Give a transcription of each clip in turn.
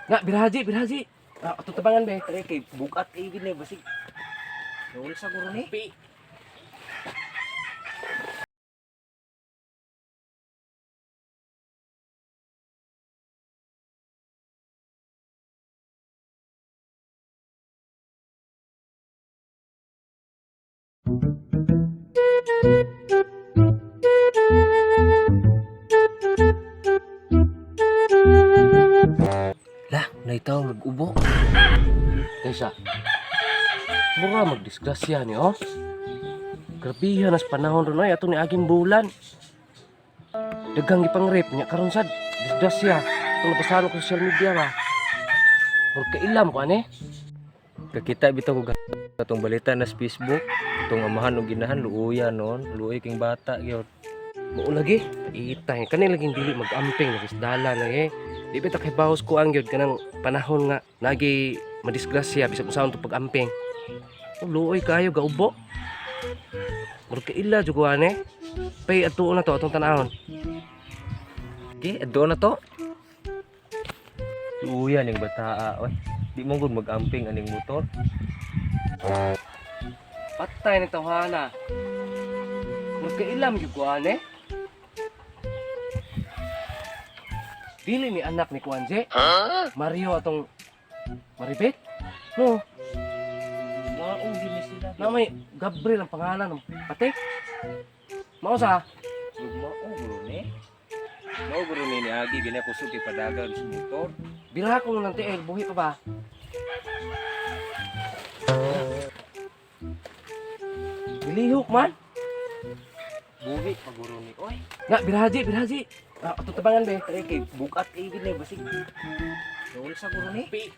Nga, birahaji, birahaji. Ah, ato tabangan be. Kay kay bugat kay gid ni basig. Nawala sa guro ni. Pi. Lah, naitaw nag-ubo. Tesa. Mura magdisgrasya ni oh. Grabihan nas panahon ron ay ato ni aging bulan. Daghang gipang rape nya karon sad disgrasya. Itong nabasahan ko sa social media ba. Murag kailam ko ani. Kakita bitaw ko atong balita na sa Facebook, itong amahan og ginahan luoya noon, luoy king bata gyud. Mao lagi, itay kani laging dili magamping nagisdala na eh. Di ba ta kay bawas ko ang gyud kanang panahon nga nagi madisgrasya bisag unsaon to pag-amping. Oh, luoy kayo gaubo. Murag kaila jud ko ani. Pay atuon na to atong tanahon. Okay, adto na to. Luoya ning bataa oy. Di mo gud mag-amping aning motor. Patay ni tawhana. Murag kailam gyud ko ani. Dili ni anak ni Kuanje. Mario atong Maribet? No, Maong gini sila. na may Gabriel ang pangalan ng pati. Mao sa Mao guro ni. Mao guro ni ni agi gina kusog kay padagan sa motor. Bira ko ng tiil, buhi pa ba? Nilihok man. Buhi pa guro ni oy. Nga, birahaji, birahaji. Ah, ato tabangan be. Kay kay bugat kay gid ni basig. Nawala sa guro ni. Pi.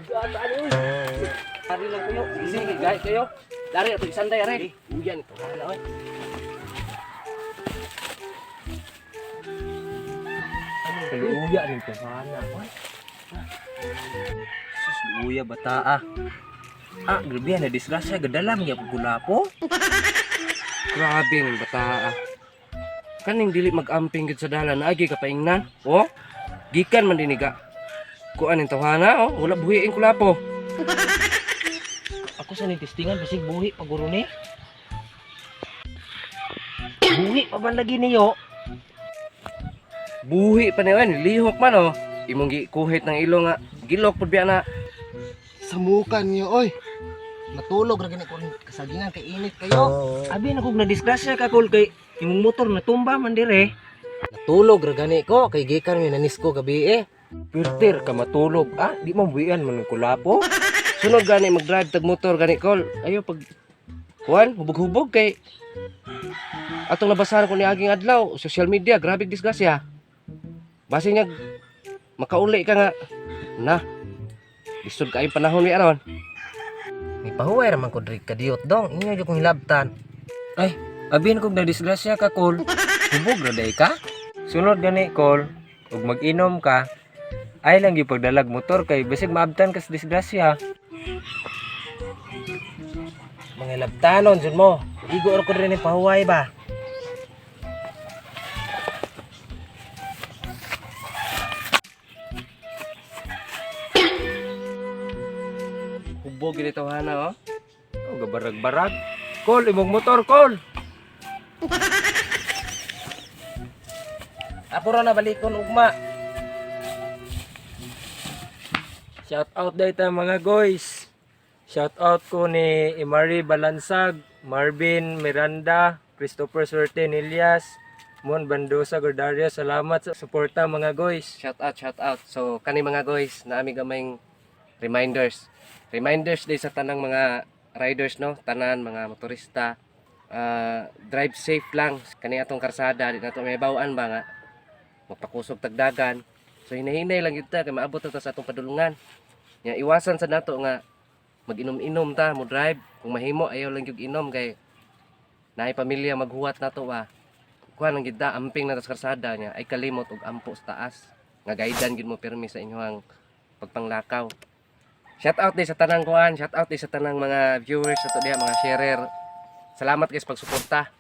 Gata ano oy. Ari lang kayo. Sige, gayat kayo. Dari ato isanday are. Uyan ito. Hala oy. Kaluya ning tawhana oy. Sus luya bataa. Ah, grabe na disgrasya gadalam gyud kulapo. Grabe ng bata. Ah. Kaning dili mag-amping gid sa dalan agi ka paingnan. Oh. Gikan man dinhi ka. Kuan ning tawhana oh, wala buhiin kulapo. Ako sa ning testingan basig buhi pa guro ni. Buhi pa man lagi niyo. Buhi pa niyo lihok man oh. Imong gikuhit ng ilo nga gilok pud biya na. Samukan niyo oy. Natulog ra gani ko ning kasagingan kay init kayo. Abi na kog na disgrasya ka kol kay imong motor natumba man dire. Natulog ra gani ko kay gikan mi nanis ko gabi eh. Pirter ka matulog ah, di mo buhian man ng kulapo. Sunod gani mag-drive tag motor gani kol. Ayo pag kuan hubog-hubog kay atong nabasahan ko ni aging adlaw social media grabe disgrasya. Base niya makauli ka nga na. Lisod kay panahon ni aron. Ni pahuway ra man ko diri kadiyot dong. Inyo jud kong hilabtan. Ay, abi na kog na disgrasya ka kol. Hubog ra day ka. Sunod gani kol, ug mag-inom ka. Ay lang gyud pagdalag motor kay bisig maabtan ka sa disgrasya. Mga hilabtanon jud mo. Igo ra ko diri ni pahuway ba. Hubog gid tawhana oh. Oh, gabarag-barag. Kol, imong motor kol. Ako ra na balikon ugma. Shout out day ta mga guys. Shout out ko ni Imari Balansag, Marvin Miranda, Christopher Suerte Nilias, Mon Bandosa Gordario. Salamat sa suporta mga guys. Shout out, shout out. So kani mga guys, naami gamayng reminders. Reminders day sa tanang mga riders no, tanan mga motorista. Ah, drive safe lang kani atong karsada di nato may bawaan ba nga magpakusog tagdagan. So hinahinay lang gyud ta kay maabot na ta sa atong padulungan. Nya iwasan sa nato nga mag-inom-inom ta mo drive kung mahimo ayaw lang gyud inom kay naay pamilya maghuwat nato ba. Kuan lang gyud ta amping na ta sa karsada nya ay kalimot og ampo sa taas nga guidan gyud mo pirmi sa inyong pagpanglakaw. Shout out din sa tanang kuan, shout out din sa tanang mga viewers ato diha, mga sharer. Salamat guys pagsuporta.